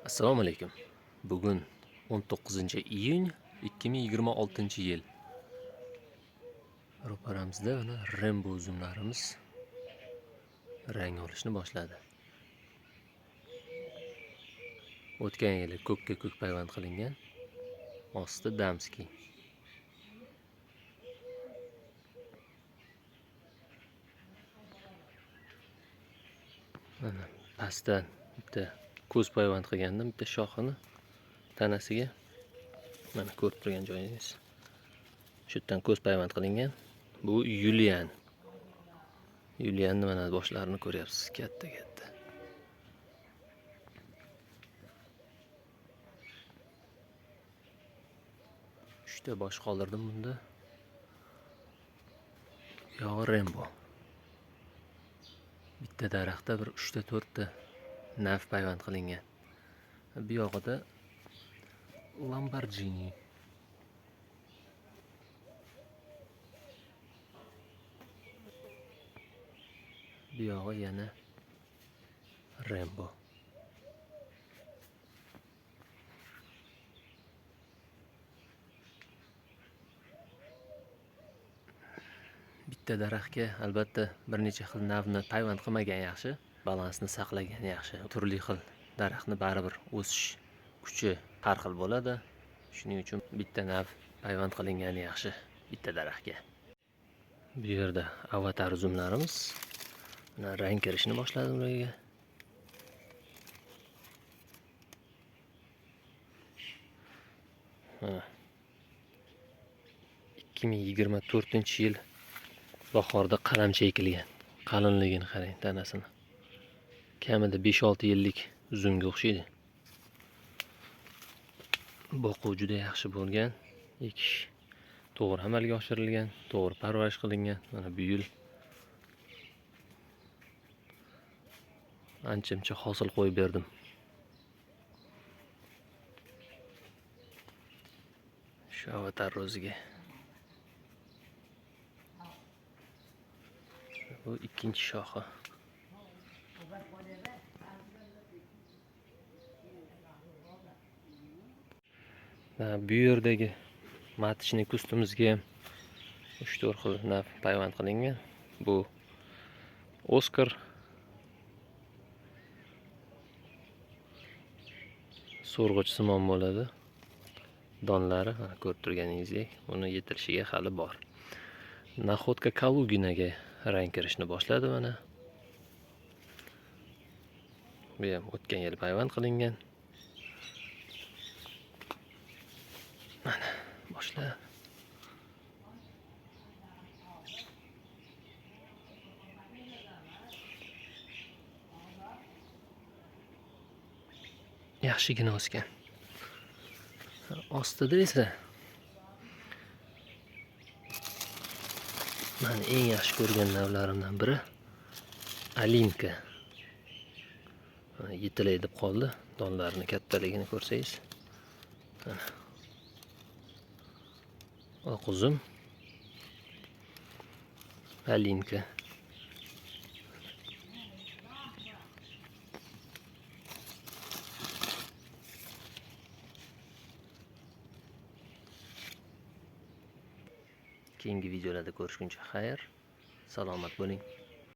Assalomu alaykum. Bugun 19-iyun 2026-yil. Ro'paramizda mana Rembo uzumlarimiz rang olishni boshladi. O'tgan yili ko'kka ko'k payvand qilingan. Osti damskiy. Mana pastdan bitta ko'z payvand qilgandim, bitta shoxini tanasiga. Mana ko'rib turgan joyingiz. Shu yerdan ko'z payvand qilingan. Bu Yulian. Yulianni mana boshlarini ko'ryapsiz, katta-katta. Uchta bosh qoldirdim bunda. Yog'i Rembo. Bitta daraxtda bir 3 ta 4 ta naf payvand qilingan. Bu yog'ida Lamborghini. Bu yog'i yana Rembo. Bitta daraxtga albatta bir necha xil navni payvand qilmagan yaxshi, balansni saqlagan yaxshi. Turli xil daraxtni baribir o'sish kuchi har xil bo'ladi. Shuning uchun bitta nav payvand qilingani yaxshi bitta daraxtga. Bu yerda avatar uzumlarimiz mana rang kirishni boshladi ularga. Mana 2024-yil bahorda qalamcha ekilgan. Qalinligini qarang tanasini. Kamida 5-6 yillik uzumga o'xshaydi. Boquv juda yaxshi bo'lgan. Ekish to'g'ri amalga oshirilgan, to'g'ri parvarish qilingan. Mana bu yil ancha-muncha hosil qo'yib berdim. Shu avatar ro'ziga. Bu ikkinchi shoxi. Bu yerdagi matishni kustimizga ham 3-4 xil naf payvand qilingan. Bu Oskar so'rg'ich simon bo'ladi. Donlari mana ko'rib turganingizdek, uni yetilishiga hali bor. Naxotka Kaluginaga rang kirishni boshladi mana. Bu ham o'tgan yil payvand qilingan. Mana boshla. Yaxshigina o'sgan. Ostida esa men eng yaxshi ko'rgan navlarimdan biri Alinka. Yetilay deb qoldi. Donlarini kattaligini ko'rsangiz. Mana. Oq uzum. Alinka. Keyingi videolarda ko'rishguncha xayr. Salomat bo'ling.